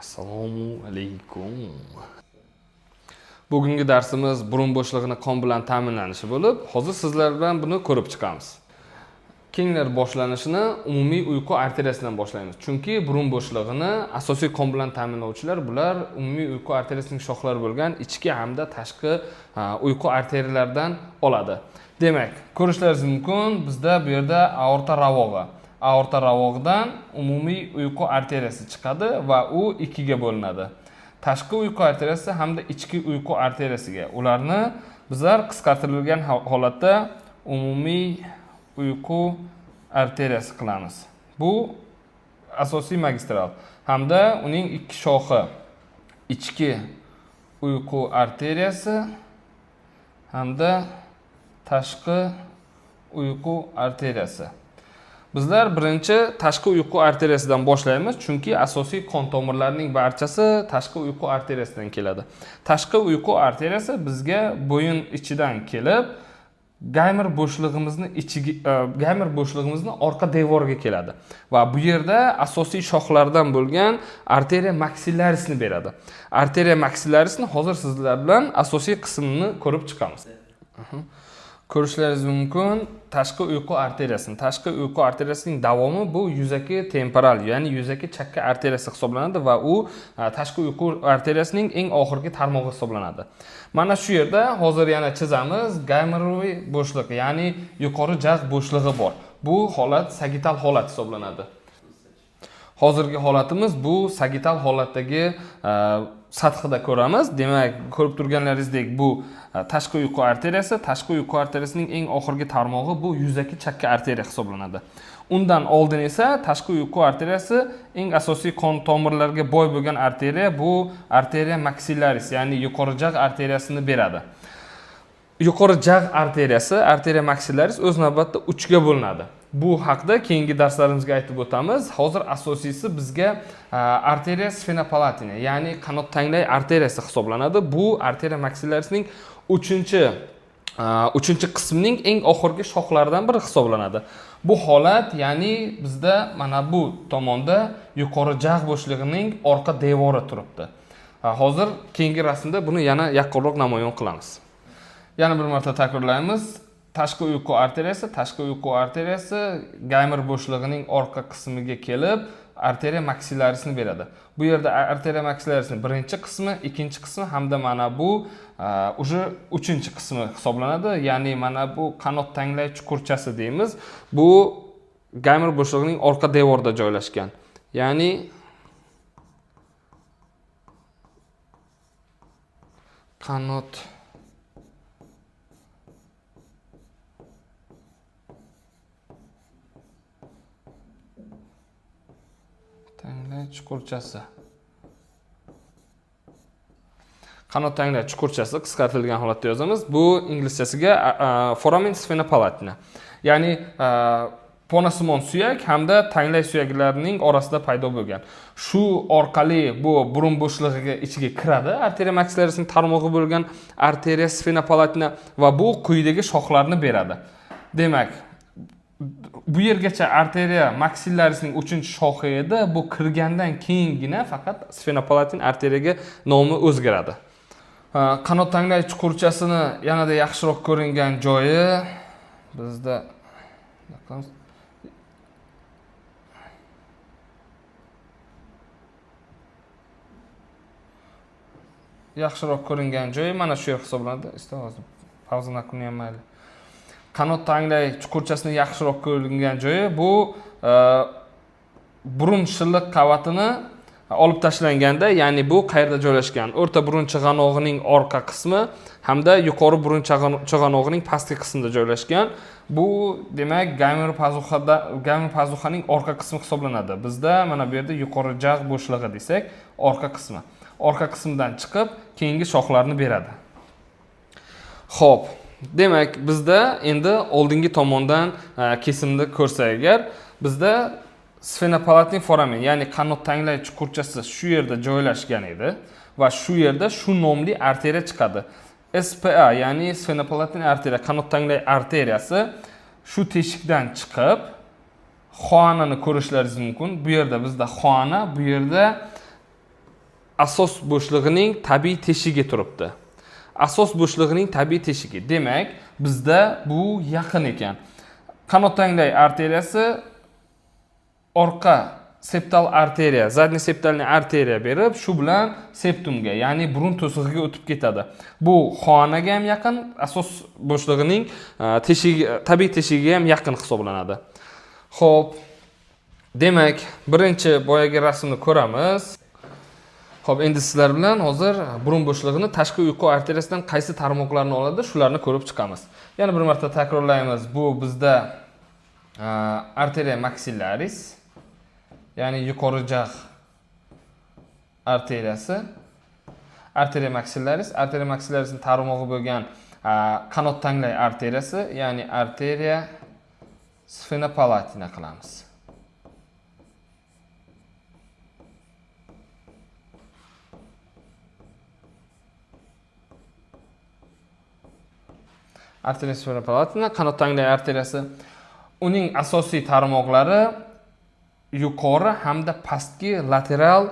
Assalomu alaykum. Bugungi darsimiz burun bo'shlig'ini qon bilan ta'minlanishi bo'lib, hozir sizlar bilan buni ko'rib chiqamiz. Kenglar boshlanishini umumiy uyqu arteriyasidan boshlaymiz. Chunki burun bo'shlig'ini asosiy qon bilan ta'minlovchilar bular umumiy uyqu arteriyasining shoxlari bo'lgan ichki hamda tashqi uyqu arteriyalaridan oladi. Demak, ko'rishlaringiz mumkin, bizda bu yerda aorta ravog'i. Aorta ravog'idan umumiy uyqu arteriyasi chiqadi va u ikkiga bo'linadi. Tashqi uyqu arteriyasi hamda ichki uyqu arteriyasiga. Ularni bizlar qisqartirilgan holatda umumiy uyqu arteriyasi qilamiz. Bu asosiy magistral hamda uning ikki shoxi, ichki uyqu arteriyasi hamda tashqi uyqu arteriyasi. Bizlar birinchi tashqi uyqu arteriyasidan boshlaymiz, chunki asosiy qon tomirlarining barchasi tashqi uyqu arteriyasidan keladi. Tashqi uyqu arteriyasi bizga bo'yin ichidan kelib, gaymer bo'shlig'imizni ichiga, gaymer bo'shlig'imizni orqa devoriga keladi va bu yerda asosiy shoxlardan bo'lgan arteriya maxillarisni beradi. Arteriya maxillarisni hozir sizlar bilan asosiy qismini ko'rib chiqamiz. Ko'rishlaringiz mumkin, tashqi uyqu arteriyasini. Tashqi uyqu arteriyasining davomi bu yuzaki temporal, ya'ni yuzaki chakka arteriyasi hisoblanadi va u tashqi uyqu arteriyasining eng oxirgi tarmog'i hisoblanadi. Mana shu yerda hozir yana chizamiz gaymeroviy bo'shliq, ya'ni yuqori jag' bo'shlig'i bor. Bu holat sagital holat hisoblanadi. Hozirgi holatimiz bu sagital holatdagi sathida ko'ramiz. Demak, ko'rib turganlaringizdek bu tashqi uyqu arteriyasi, tashqi uyqu arteriyasining eng oxirgi tarmog'i bu yuzaki chakka arteriya hisoblanadi. Undan oldin esa tashqi uyqu arteriyasi eng asosiy qon tomirlarga boy bo'lgan arteriya bu arteriya maxillaris, ya'ni yuqori jag' arteriyasini beradi. Yuqori jag' arteriyasi, arteriya maxillaris o'z navbatida 3 ga bo'linadi. Bu haqda keyingi darslarimizga aytib o'tamiz. Hozir asosiysi bizga arteriya sfenopalatina, ya'ni qanot tanglay arteriyasi hisoblanadi. Bu arteriya maxillarisning uchinchi qismining eng oxirgi shoxlaridan biri hisoblanadi. Bu holat, ya'ni bizda mana bu tomonda yuqori jag' bo'shlig'ining orqa devori turibdi. Hozir keyingi rasmda buni yana yaqinroq namoyon qilamiz. Yana bir marta takrorlaymiz. Tashqi uyqu arteriyasi, tashqi uyqu arteriyasi gaymer bo'shlig'ining orqa qismiga kelib, arteriya maxillarisni beradi. Bu yerda arteriya maxillarisning birinchi qismi, ikkinchi qismi hamda mana bu уже uchinchi qismi hisoblanadi. Ya'ni mana bu qanot tanglay chuqurchasi deymiz. Bu gaymer bo'shlig'ining orqa devorida joylashgan. Ya'ni qanot tanglay chuqurchasi. Qanot tanglay chuqurchasi qisqartirilgan holatda yozamiz. Bu inglizchasiga foramen sfenopalatina. Ya'ni ponasimon suyak hamda tanglay suyaklarining orasida paydo bo'lgan. Shu orqali bu burun bo'shlig'iga ichiga kiradi. Arteriya maxillarisining tarmog'i bo'lgan arteriya sfenopalatina va bu quyidagi shoxlarni beradi. Demak, bu yergacha arteriya maxillarisining uchinchi shoxi edi. Bu kirgandan keyingina faqat sfenopalatin arteriyaga nomi o'zgaradi. Qanot tanglay chuqurchasini yanada yaxshiroq ko'ringan joyi bizda yaxshiroq ko'ringan joyi mana shu yer hisoblanadi. Hozir pauzani qilmayman, mayli. Qanot tanglay chuqurchasini yaxshiroq ko'ringan joyi bu burun shilliq qavatini olib tashlanganda, ya'ni bu qayerda joylashgan? O'rta burun chig'anog'ining orqa qismi hamda yuqori burun chig'anog'ining pastki qismida joylashgan. Bu demak gaymer pazuxaning orqa qismi hisoblanadi. Bizda mana bu yerda yuqori jag' bo'shlig'i desak, orqa qismi. Orqa qismdan chiqib keyingi shoxlarni beradi. Xo'p, demak bizda endi oldingi tomondan kesimni ko'rsak agar, bizda sfenopalatin foramen, ya'ni qanot tanglay chuqurchasi shu yerda joylashgan edi va shu yerda shu nomli arteriya chiqadi. SPA, ya'ni sfenopalatin arteriya, qanot tanglay arteriyasi shu teshikdan chiqib xoanani ko'rishlaringiz mumkin. Bu yerda bizda xoana, bu yerda Asos bo'shlig'ining tabiiy teshigi turibdi. Asos bo'shlig'ining tabiiy teshigi. Demak, bizda bu yaqin ekan. Qanot tanglay arteriyasi orqa septal arteriya, задний septalniy arteriya berib, shu bilan septumga, ya'ni burun to'sig'iga o'tib ketadi. Bu xonaga ham yaqin, asos bo'shlig'ining teshigi, tabiiy teshigiga ham yaqin hisoblanadi. Xo'p, demak, birinchi boyagi rasmni ko'ramiz. Xo'p, endi sizlar bilan hozir burun bo'shlig'ini tashqi uyqu arteriyasidan qaysi tarmoqlarni oladi, shularni ko'rib chiqamiz. Yana bir marta takrorlaymiz. Bu bizda arteriya maxillaris, ya'ni yuqori jag' arteriyasi. Arteriya maxillaris, arteriya maxillarisning tarmog'i bo'lgan qanot tanglay arteriyasi, ya'ni arteriya sfenopalatina qilamiz. Arteriya sfenopalatina, qanot tanglay arteriyasi. Uning asosiy tarmoqlari yuqori hamda pastki lateral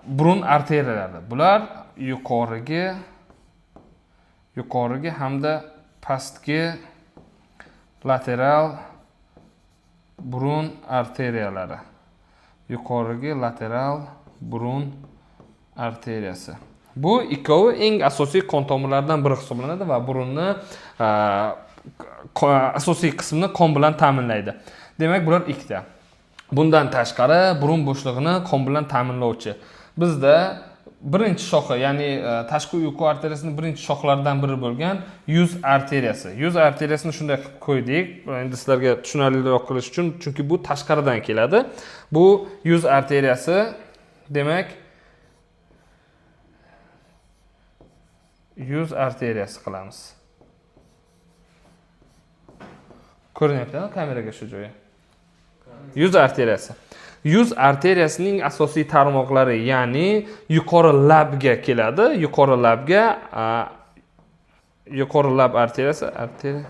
burun arteriyalari. Bular yuqorigi hamda pastki lateral burun arteriyalari. Yuqorigi lateral burun arteriyasi. Bu ikkovi eng asosiy qon tomirlaridan biri hisoblanadi va burunni asosiy qismini qon bilan ta'minlaydi. Demak, bular ikkita. Bundan tashqari burun bo'shlig'ini qon bilan ta'minlovchi. Bizda birinchi shoxi, ya'ni tashqi uyqu arteriyasining birinchi shoxlaridan biri bo'lgan yuz arteriyasi. Yuz arteriyasini shunday qilib qo'ydik. Endi sizlarga tushunarliroq qilish uchun, chunki bu tashqaridan keladi. Bu yuz arteriyasi, demak, yuz arteriyasi qilamiz. Ko'rinyaptimi kameraga shu joyi? Yuz arteriyasi. Yuz arteriyasining asosiy tarmoqlari, ya'ni yuqori labga keladi. Yuqori labga, yuqori lab arteriyasi, arteriya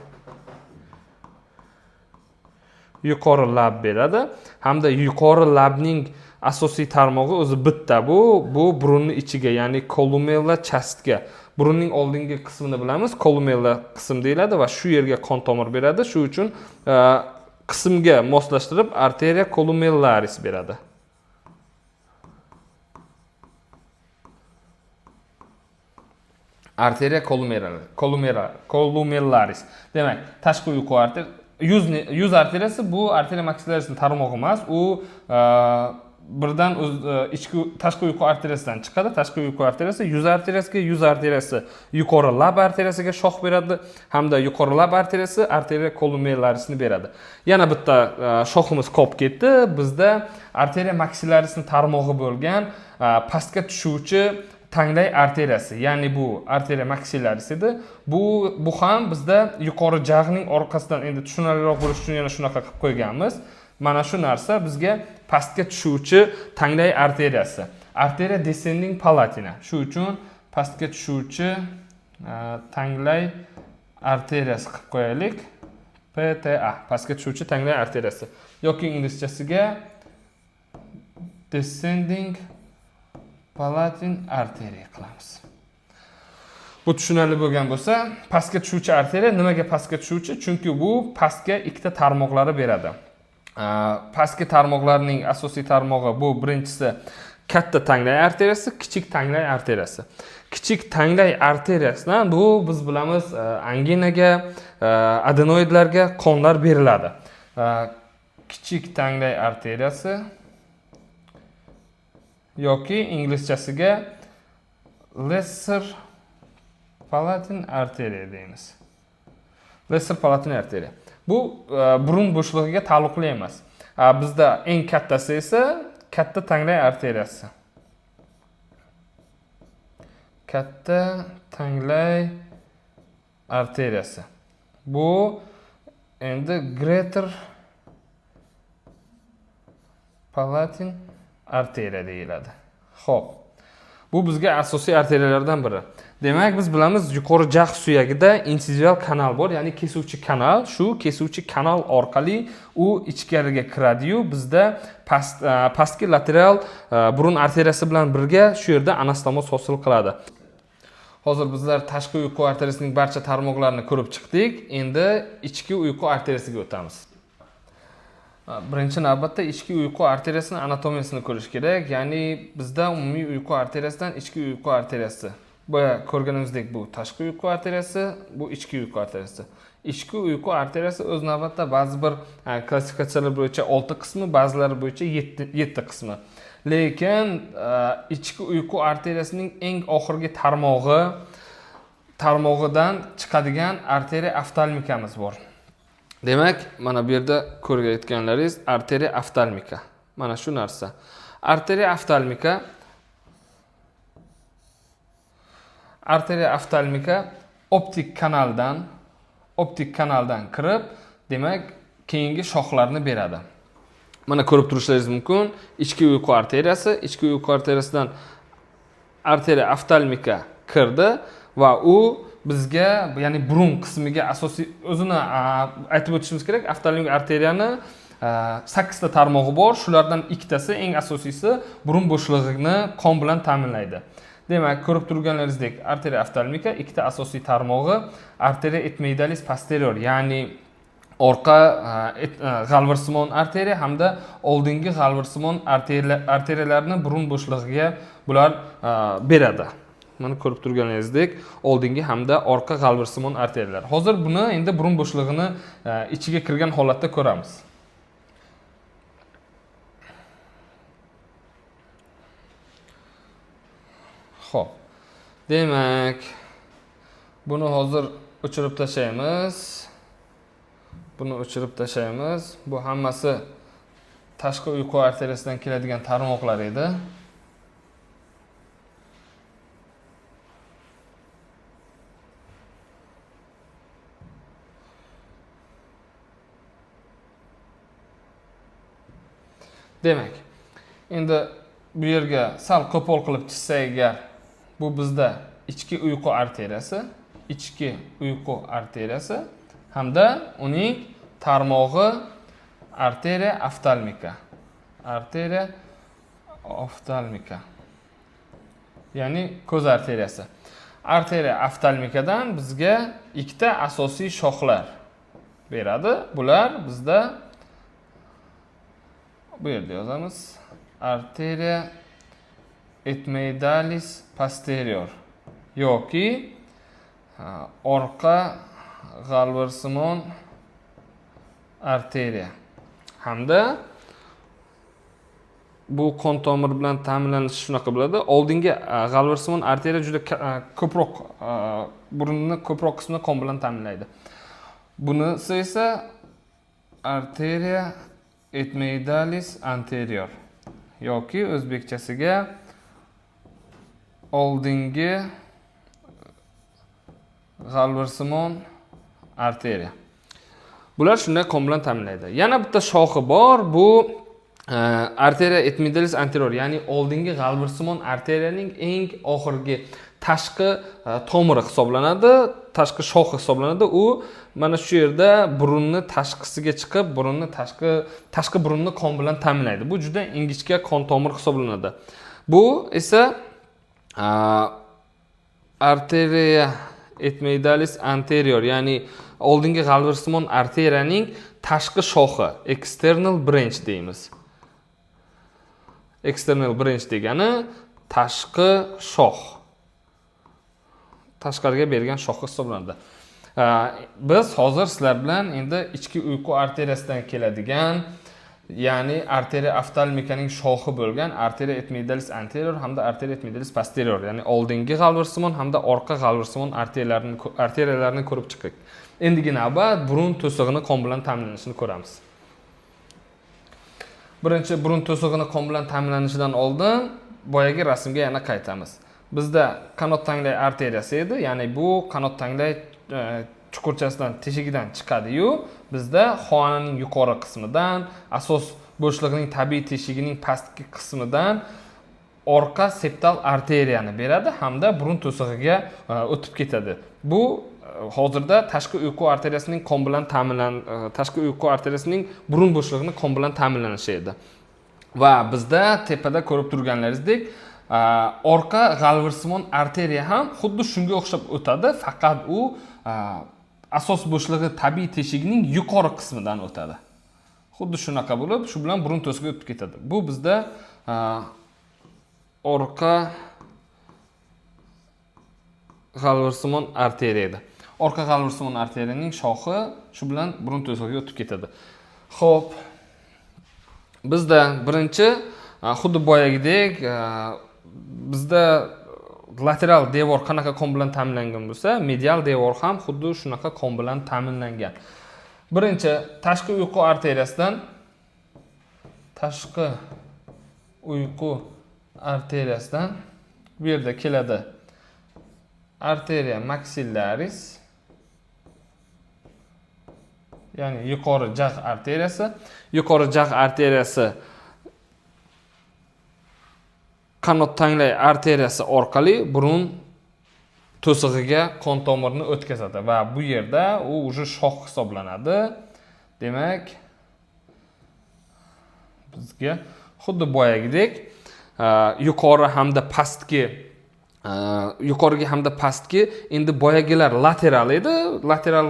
yuqori lab beradi. Hamda yuqori labning asosiy tarmog'i o'zi bitta bu burunning ichiga, ya'ni kolumella chastga. Burunning oldingi qismini bilamiz, kolumella qism deyiladi va shu yerga qon tomir beradi. Shu uchun qismga moslashtirib arteriya columellaris beradi. Arteriya columellaris. Demak, tashqi uyqu arter, yuz arteriyasi bu arteriya maxillarisning tarmog'i emas, u birdan o'z ichki tashqi uyqu arteriyasidan chiqadi. Tashqi uyqu arteriyasi yuz arteriyasiga, yuz arteriyasi yuqori lab arteriyasiga shox beradi hamda yuqori lab arteriyasi arteriya columellarisni beradi. Yana bitta shoximiz qolib ketdi. Bizda arteriya maxillarisning tarmog'i bo'lgan pastga tushuvchi tanglay arteriyasi, ya'ni bu arteriya maxillaris edi. Bu ham bizda yuqori jag'ning orqasidan, endi tushunarliroq bo'lish uchun yana shunaqa qilib qo'yganmiz. Mana shu narsa bizga pastga tushuvchi tanglay arteriyasi. Arteriya descending palatina. Shu uchun pastga tushuvchi tanglay arteriyasi qilib qo'yaylik. PTA, pastga tushuvchi tanglay arteriyasi yoki inglizchasiga descending palatin arteriya qilamiz. Bu tushunarli bo'lgan bo'lsa, pastga tushuvchi arteriya nimaga pastga tushuvchi? Chunki bu pastga ikkita tarmoqlari beradi. Pastki tarmoqlarning asosiy tarmog'i bu birinchisi katta tanglay arteriyasi, kichik tanglay arteriyasi. Kichik tanglay arteriyasidan bu biz bilamiz, anginaga, adenoidlarga qonlar beriladi. Kichik tanglay arteriyasi yoki inglizchasiga lesser palatin arteriya deymiz. Lesser palatin arteriya. Bu burun bo'shlig'iga taalluqli emas. Bizda eng kattasi esa katta tanglay arteriyasi. Katta tanglay arteriyasi. Bu endi greater palatin arteriya deyiladi. Xo'p. Bu bizga asosiy arteriyalardan biri. Demak, biz bilamiz, yuqori jag' suyagida insizival kanal bor, ya'ni kesuvchi kanal. Shu kesuvchi kanal orqali u ichkariga kiradi-yu, bizda pastki lateral burun arteriyasi bilan birga shu yerda anastomoz hosil qiladi. Hozir bizlar tashqi uyqu arteriyasining barcha tarmoqlarini ko'rib chiqdik. Endi ichki uyqu arteriyasiga o'tamiz. Birinchi navbatda ichki uyqu arteriyasining anatomiyasini ko'rish kerak. Ya'ni bizda umumiy uyqu arteriyasidan ichki uyqu arteriyasi. Boya ko'rganimizdek, bu tashqi uyqu arteriyasi, bu ichki uyqu arteriyasi. Ichki uyqu arteriyasi o'z navbatda ba'zi bir klassifikatsiyalar bo'yicha 6 qismi, ba'zilari bo'yicha 7 qismi. Lekin ichki uyqu arteriyasining eng oxirgi tarmog'idan chiqadigan arteriya oftalmikamiz bor. Demak, mana bu yerda ko'rayotganlaringiz arteriya oftalmika. Mana shu narsa. Arteriya oftalmika optik kanaldan kirib, demak, keyingi shoxlarni beradi. Mana ko'rib turishingiz mumkin, ichki uyqu arteriyasi, ichki uyqu arteriyasidan arteriya oftalmika kirdi va u bizga, ya'ni burun qismiga asosiy o'zini aytib o'tishimiz kerak, oftalmik arteriyani 8 ta tarmog'i bor, shulardan ikkitasi eng asosiysi burun bo'shlig'ini qon bilan ta'minlaydi. Demak, ko'rib turganlaringizdek, arteriya oftalmika ikkita asosiy tarmog'i arteriya etmoidalis posterior, ya'ni orqa g'alvirsimon arteriya hamda oldingi g'alvirsimon arteriyalarni burun bo'shlig'iga bular beradi. Mana ko'rib turganingizdek, oldingi hamda orqa g'alvirsimon arteriyalar. Hozir buni endi burun bo'shlig'ini ichiga kirgan holatda ko'ramiz. Xo'p. Demak, buni hozir o'chirib tashlaymiz. Buni o'chirib tashlaymiz. Bu hammasi tashqi uyqu arteriyasidan keladigan tarmoqlar edi. Demak, endi bu yerga sal qo'pol qilib chizsak agar, bu bizda ichki uyqu arteriyasi, ichki uyqu arteriyasi hamda uning tarmog'i arteriya oftalmika. Arteriya oftalmika. Ya'ni ko'z arteriyasi. Arteriya oftalmikadan bizga ikkita asosiy shoxlar beradi. Bular bizda bu yerda yozamiz. Arteriya etmoidalis posterior yoki orqa g'alvirsimon arteriya hamda bu qon tomir bilan ta'minlanishi shunaqa bo'ladi. Oldingi g'alvirsimon arteriya juda ko'proq, burunni ko'proq qismini qon bilan ta'minlaydi. Bunisi esa arteriya etmoidalis anterior yoki o'zbekchasiga oldingi g'alvirsimon arteriya. Bular shunday qon bilan ta'minlaydi. Yana bitta shoxi bor, bu arteriya etmoidalis anterior, ya'ni oldingi g'alvirsimon arteriyaning eng oxirgi tashqi tomiri hisoblanadi, tashqi shoxi hisoblanadi. U mana shu yerda burunni tashqisiga chiqib, burunni tashqi burunni qon bilan ta'minlaydi. Bu juda ingichka qon tomir hisoblanadi. Bu esa arteriya etmoidalis anterior, ya'ni oldingi g'alvirsimon arteriyaning tashqi shoxi, external branch deymiz. External branch degani tashqi shox. Tashqariga bergan shox hisoblanadi. Biz hozir sizlar bilan endi ichki uyqu arteriyasidan keladigan, ya'ni arteriya oftalmikaning shoxi bo'lgan arteriya etmoidalis anterior hamda arteriya etmoidalis posterior, ya'ni oldingi g'alvirsimon hamda orqa g'alvirsimon arteriyalarini ko'rib chiqdik. Endigi navbat burun to'sig'ini qon bilan ta'minlanishini ko'ramiz. Birinchi burun to'sig'ini qon bilan ta'minlanishidan oldin boyagi rasmga yana qaytamiz. Bizda qanot tanglay arteriyasi edi, ya'ni bu qanot tanglay chuqurchasidan, teshigidan chiqadi-yu, bizda xonaning yuqori qismidan, asos bo'shlig'ining tabiiy teshigining pastki qismidan orqa septal arteriyani beradi hamda burun to'sig'iga o'tib ketadi. Bu hozirda tashqi uyqu arteriyasining qon bilan tashqi uyqu arteriyasining burun bo'shlig'ini qon bilan ta'minlanishi edi. Va bizda tepada ko'rib turganlaringizdek orqa g'alvirsimon arteriya ham xuddi shunga o'xshab o'tadi, faqat u asos bo'shlig'i tabiiy teshigining yuqori qismidan o'tadi. Xuddi shunaqa bo'lib, shu bilan burun to'sig'iga o'tib ketadi. Bu bizda orqa g'alvirsimon arteriya edi. Orqa g'alvirsimon arteriyaning shoxi shu bilan burun to'sig'iga o'tib ketadi. Xo'p, bizda birinchi xuddi boyagidek bizda lateral devor qanaqa qon bilan ta'minlangan bo'lsa, medial devor ham xuddi shunaqa qon bilan ta'minlangan. Birinchi tashqi uyqu arteriyasidan bu yerda keladi arteriya maxillaris, ya'ni yuqori jag' arteriyasi. Yuqori jag' arteriyasi qanot tanglay arteriyasi orqali burun to'sig'iga qon tomirini o'tkazadi va bu yerda u уже shox hisoblanadi. Demak, bizga xuddi boyagidek yuqori hamda pastki yuqoriga hamda pastki, endi boyagilar lateral edi. Lateral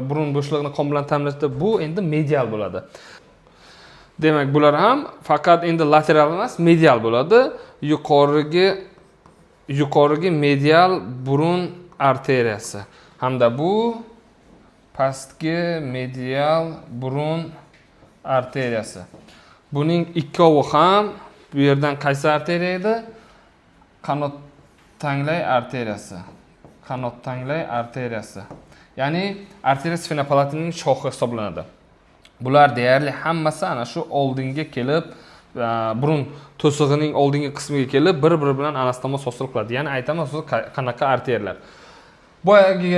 burun bo'shlig'ini qon bilan ta'minlashda, bu endi medial bo'ladi. Demak, bular ham faqat endi lateral emas, medial bo'ladi. Yuqorigi medial burun arteriyasi hamda bu pastki medial burun arteriyasi. Buning ikkovi ham bu yerdan qaysi arteriya edi? Qanot tanglay arteriyasi. Qanot tanglay arteriyasi. Ya'ni arteriya sfenopalatining shoxi hisoblanadi. Bular deyarli hammasi ana shu oldinga kelib, burun to'sig'ining oldingi qismiga kelib bir-biri bilan anastomoz hosil qiladi. Ya'ni aytamiz qanaqa arteriyalar. Boyagi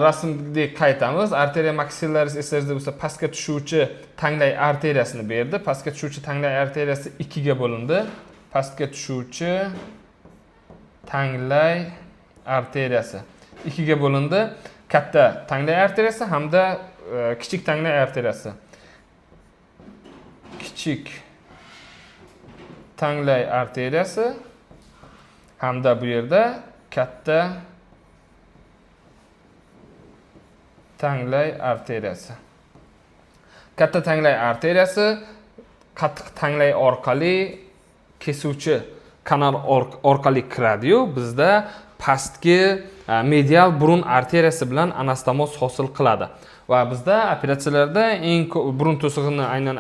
rasmdek qaytamiz. Arteriya maxillaris esingizda bo'lsa pastga tushuvchi tanglay arteriyasini berdi. Pastga tushuvchi tanglay arteriyasi ikkiga bo'lindi. Pastga tushuvchi tanglay arteriyasi ikkiga bo'lindi. Katta tanglay arteriyasi hamda kichik tanglay arteriyasi. Kichik tanglay arteriyasi hamda bu yerda katta tanglay arteriyasi. Katta tanglay arteriyasi qattiq tanglay orqali kesuvchi kanal orqali kiradi-yu, bizda pastki medial burun arteriyasi bilan anastomoz hosil qiladi. Va bizda operatsiyalarda eng ko'p burun to'sig'ini aynan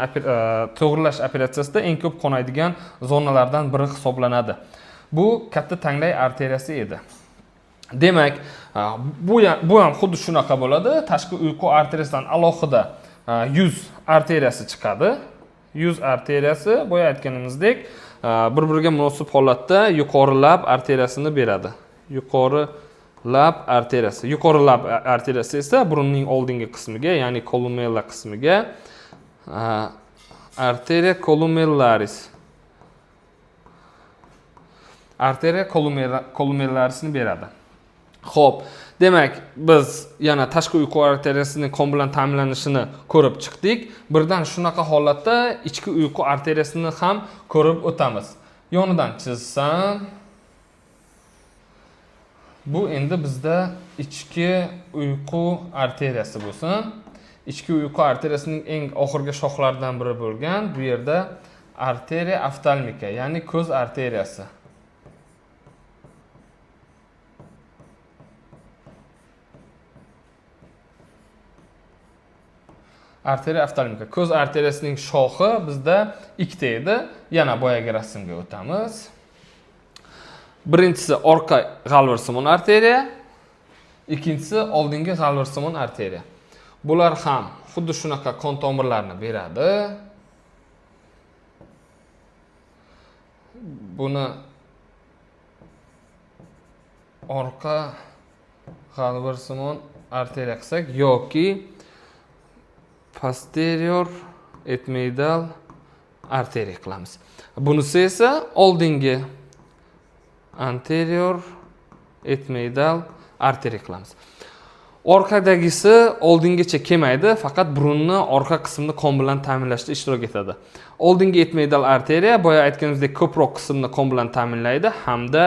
to'g'rilash operatsiyasida eng ko'p qonaydigan zonalardan biri hisoblanadi. Bu katta tanglay arteriyasi edi. Demak, bu ham xuddi shunaqa bo'ladi. Tashqi uyqu arteriyasidan alohida yuz arteriyasi chiqadi. Yuz arteriyasi boya aytganimizdek bir-biriga munosib holatda yuqori lab arteriyasini beradi. Yuqori lab arteriyasi. Yuqori lab arteriyasi esa burunning oldingi qismiga, ya'ni kolumella qismiga arteriya columellaris. Arteriya columellarisni beradi. Xo'p, demak, biz yana tashqi uyqu arteriyasining qon bilan ta'minlanishini ko'rib chiqdik. Birdan shunaqa holatda ichki uyqu arteriyasini ham ko'rib o'tamiz. Yonidan chizsam, bu endi bizda ichki uyqu arteriyasi bo'lsin. Ichki uyqu arteriyasining eng oxirgi shoxlaridan biri bo'lgan bu yerda arteriya oftalmika, ya'ni ko'z arteriyasi. Arteriya oftalmika. Ko'z arteriyasining shoxi bizda ikkita edi. Yana boyagi rasmga o'tamiz. Birinchisi orqa g'alvirsimon arteriya, ikkinchisi oldingi g'alvirsimon arteriya. Bular ham xuddi shunaqa qon tomirlarini beradi. Buni orqa g'alvirsimon arteriya qilsak yoki posterior etmoidal arteriya qilamiz. Bunisi esa oldingi Anterior etmoidal arteriya qilamiz. Orqadagisi oldingacha kelmaydi, faqat burunni orqa qismini qon bilan ta'minlashda ishtirok etadi. Oldingi etmoidal arteriya, boya aytganimizdek, ko'proq qismni qon bilan ta'minlaydi hamda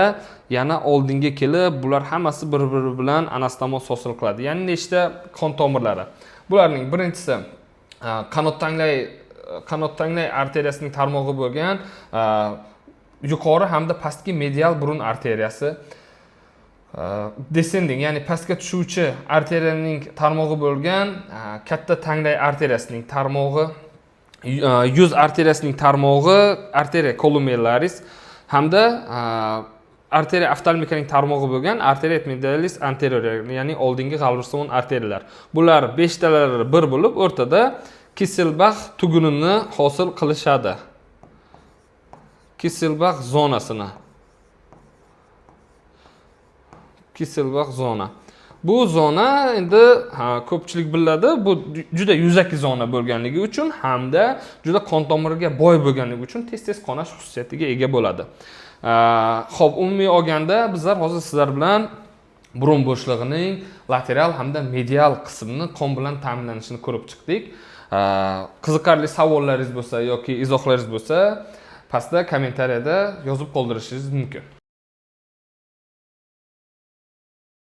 yana oldinga kelib, bular hammasi bir-biri bilan anastomoz hosil qiladi. Ya'ni nechta qon tomirlari? Bularning birinchisi qanot tanglay arteriyasining tarmog'i bo'lgan yuqori hamda pastki medial burun arteriyasi, descending, ya'ni pastga tushuvchi arteriyaning tarmog'i bo'lgan katta tanglay arteriyasining tarmog'i, yuz arteriyasining tarmog'i arteriya columellaris hamda arteriya oftalmikaning tarmog'i bo'lgan arteriya ethmoidalis anterior, ya'ni oldingi g'alvirsimon arteriyalar. Bular beshtalari bir bo'lib, o'rtada Kisselbax tugunini hosil qilishadi, Kisselbax zonasini. Kisselbax zona. Bu zona endi, ha, ko'pchilik biladi, bu juda yuzaki zona bo'lganligi uchun hamda juda qon tomirga boy bo'lganligi uchun tez-tez qonash xususiyatiga ega bo'ladi. Xo'p, umumiy olganda bizlar hozir sizlar bilan burun bo'shlig'ining lateral hamda medial qismini qon bilan ta'minlanishini ko'rib chiqdik. Qiziqarli savollaringiz bo'lsa yoki izohlaringiz bo'lsa, pastda kommentariyada yozib qoldirishingiz mumkin.